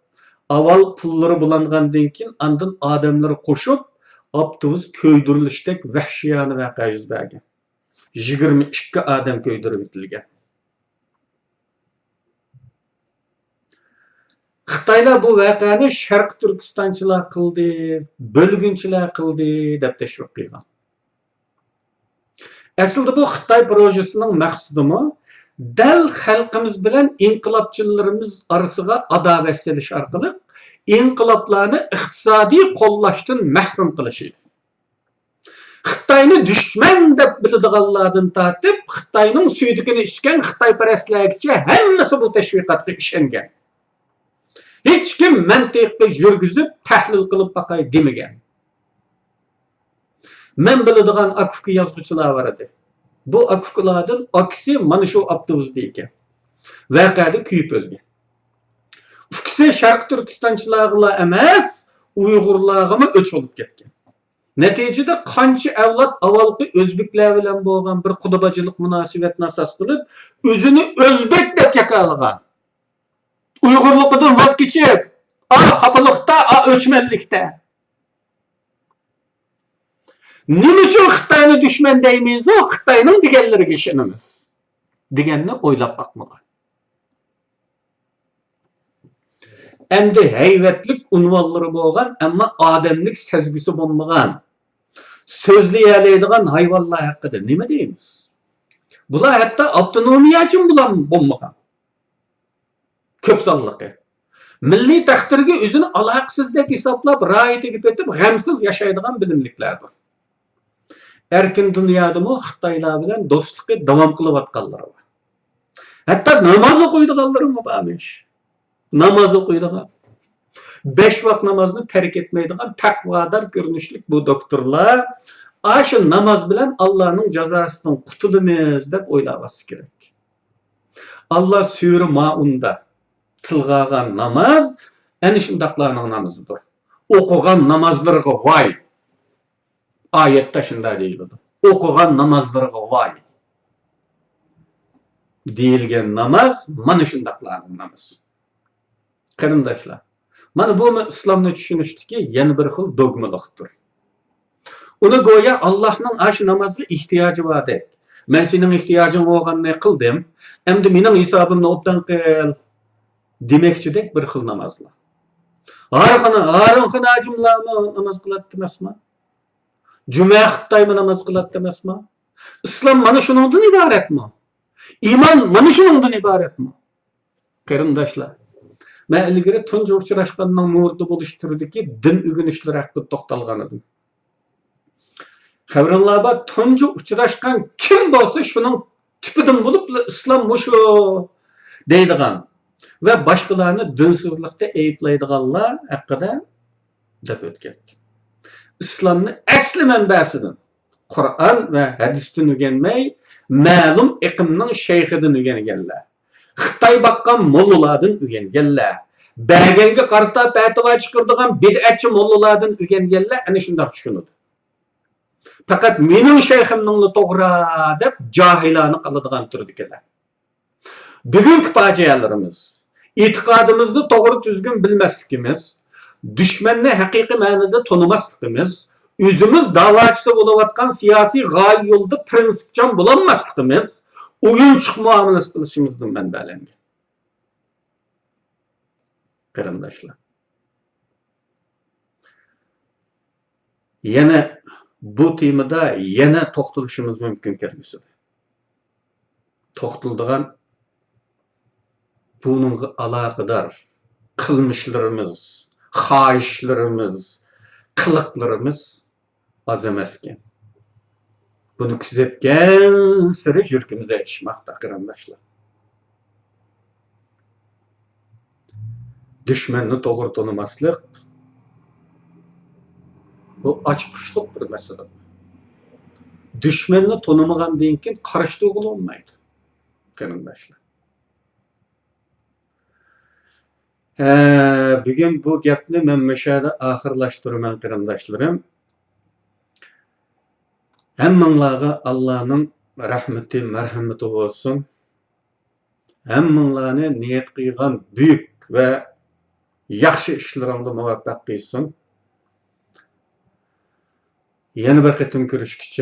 ئاۋۋال پۇللىرى بۇلانغاندىن كېيىن، ئاندىن ئادەملىرى قوشۇپ، ئاپتوبۇس كۆيدۈرۈلۈشتەك ۋەھشىيانە ۋەقە يۈز بەرگەن. يىگىرمە ئىككى ئادەم كۆيدۈرۈۋېتىلگەن. خىتايلار بۇ ۋەقەنى شەرقىي تۈركىستانچىلار قىلدى، بۆلگۈنچىلەر قىلدى دەپ تەشۋىق قىلغان. ئەسلىدە بۇ خىتاي پروژېسىنىڭ مەقسىتىمۇ دەل خەلقىمىز بىلەن ئىنقىلابچىلىرىمىز ئارىسىغا ئاداۋەت سېلىش ئارقىلىق ئىنقىلابلارنى ئىقتىسادىي قوللاشتىن مەھرۇم قىلىش ئىدى. خىتاينى دۈشمەن دەپ بىلىدىغانلاردىن تارتىپ، خىتاينىڭ سۈيدۈكىنى ئىچكەن خىتايپەرەسلەرگىچە ھەممىسى بۇ تەشۋىقاتقا ئىشەنگەن. ھېچكىم مەنتىققا يۈرگۈزۈپ تەھلىل قىلىپ باقاي دېمىگەن. مەن بىلىدىغان ئاكا-ئۇكا يازغۇچىلار بار ئىدى. بۇ ئاكا-ئۇكىلاردىن ئاكىسى مانا شۇ ئاپتوبۇستا ئىكەن. ۋەقەدە كۆيۈپ ئۆلگەن. ئۇكىسى شەرقىي تۈركىستانچىلارغىلا ئەمەس، ئۇيغۇرلارغىمۇ ئۆچ بولۇپ كەتكەن. نەتىجىدە قانچە ئەۋلاد ئاۋۋالقى ئۆزبېكلەر بىلەن بولغان بىر قۇدا-باجىلىق مۇناسىۋەتنى ئاساس قىلىپ، ئۆزىنى ئۆزبېك دەپ جاكارلىغان. ئۇيغۇرلۇقىدىن ۋاز كېچىپ، ئا خاپىلىقتا، ئا ئۆچمەنلىكتە. نېمە ئۈچۈن خىتاينى دۈشمەن دەيمىزۇ، خىتاينىڭ دېگەنلىرىگە ئىشىنىمىز دېگەننى ئويلاپ باقمىغان. ئەمدى ھەيۋەتلىك ئۇنۋانلىرى بولغان، ئەمما ئادەملىك سەزگۈسى بولمىغان، سۆزلىيەلەيدىغان ھايۋانلار ھەققىدە نېمە دەيمىز؟ بۇلار ھەتتا ئاپتونومىيەچىمۇ بولمىغان. كۆپ سانلىقى. مىللىي تەقدىرگە ئۆزىنى ئالاقىسىزدەك ھېسابلاپ، راھىتىگە پېتىپ، غەمسىز ياشايدىغان بىلىملىكلەردۇر. ئەركىن دۇنيادىمۇ خىتايلار بىلەن دوستلۇقى داۋام قىلىۋاتقانلىرى بار. ھەتتا ناماز ئوقۇيدىغانلىرىمۇ بارمىش. ناماز ئوقۇيدىغان. بەش ۋاق نامازنى تەرك ئەتمەيدىغان تەقۋادار كۆرۈنۈشلۈك بۇ دوكتورلار، ئاشۇ ناماز بىلەن ئاللانىڭ جازاسىدىن قۇتۇلىمىز دەپ ئويلاۋاتسا كېرەك. ئاللا سۈرە مائۇندا تىلغا ئالغان ناماز ئەنە شۇنداقلارنىڭ نامىزىدۇر. ئوقۇغان نامازلىرىغا ۋاي! ئايەتتە شۇنداق دېيىلىدۇ. ئوقۇغان نامازلىرىغا ۋاي! دېيىلگەن ناماز مانا شۇنداقلارنىڭ نامىزى. قېرىنداشلار، مانا بۇمۇ ئىسلامنى چۈشىنىشتىكى يەنە بىر خىل دوگمىلىقتۇر. ئۇنى گويا ئاللاھنىڭ ئاشۇ نامازغا ئېھتىياجى باردەك، مەن سېنىڭ ئېھتىياجىڭ بولغاننى قىلدىم، ئەمدى مېنىڭ ھېسابىمنى ئوبدان قىل دېمەكچىدەك بىر خىل نامازلار. ھارخانا، ھارۇنخانا ھاجىملارمۇ ناماز قىلاتتى ئەمەسمۇ؟ جۈمە خىتايمۇ ناماز قىلاتتى ئەمەسمۇ؟ ئىسلام مانا شۇنىڭدىن ئىبارەتمۇ؟ ئىمان مانا شۇنىڭدىن ئىبارەتمۇ؟ قېرىنداشلار، مەن ئىلگىرى تۇنجى ئۇچراشقاننىڭ مۇرىتى بولۇش تۈرىدىكى دىن ئۆگىنىشلىرى ھەققىدە توختالغان ئىدىم. خەۋىرىڭلار بار، تۇنجى ئۇچراشقان كىم بولسا شۇنىڭ تىپىدىن بولۇپلا ئىسلام مۇشۇ دەيدىغان ۋە باشقىلارنى دىنسىزلىقتا ئەيىبلەيدىغانلار ھەققىدە دەپ ئۆتكەن. ئىسلامنى ئەسلى مەنبەسىدىن، قۇرئان ۋە ھەدىستىن ئۆگەنمەي، مەلۇم ئېقىمنىڭ شەيخىدىن ئۆگەنگەنلەر، خىتاي باققان موللالاردىن ئۆگەنگەنلەر، بەرگەنگە قارىتا پەتىۋا چىقىرىدىغان بىدئەتچى موللالاردىن ئۆگەنگەنلەر ئەنە شۇنداق چۈشىنىدۇ. پەقەت مېنىڭ شەيخىمنىڭلا توغرا دەپ جاھىلانە قالىدىغان تۈردىكىلەر. بۈگۈنكى پاجىئەلىرىمىز، ئېتىقادىمىزنى توغرا تۈزگۈن بىلمەسلىكىمىز، دۈشمەننى ھەقىقىي مەنىدە تونۇماسلىقىمىز، ئۆزىمىز داۋاچىسى بولۇۋاتقان سىياسىي غايە يولىدا پىرىنسىپچان بولالماسلىقىمىز، ئويۇنچۇق مۇئامىلىسى قىلىشىمىزدىن مەنبەلەنگەن. قېرىنداشلار، يەنە بۇ تېمىدا يەنە توختىلىشىمىز مۇمكىن كەلگۈسىدە. توختىلىدىغان بۇنىڭغا ئالاقىدار قىلمىشلىرىمىز، خاھىشلىرىمىز، قىلىقلىرىمىز ئاز ئەمەسكەن. بۇنى كۆزەتكەنسېرى يۈرىكىمىز ئېچىشماقتا، قېرىنداشلار. دۈشمەننى توغرا تونۇماسلىق، بۇ ئاچقۇچلۇق بىر مەسىلە. دۈشمەننى تونۇمىغاندىن كېيىن قارشى تۇرغىلى بولمايدۇ، قېرىنداشلار. ھە، بۈگۈن بۇ گەپنى مەن مۇشۇ يەردە ئاخىرلاشتۇرىمەن، قېرىنداشلىرىم. ھەممىڭلارغا ئاللانىڭ رەھمىتى، مەرھەمىتى بولسۇن. ھەممىڭلارنى نىيەت قىلغان بۈيۈك ۋە ياخشى ئىشلىرىڭدا مۇۋەپپەق قىلسۇن. يەنە بىر قېتىم كۆرۈشكىچە.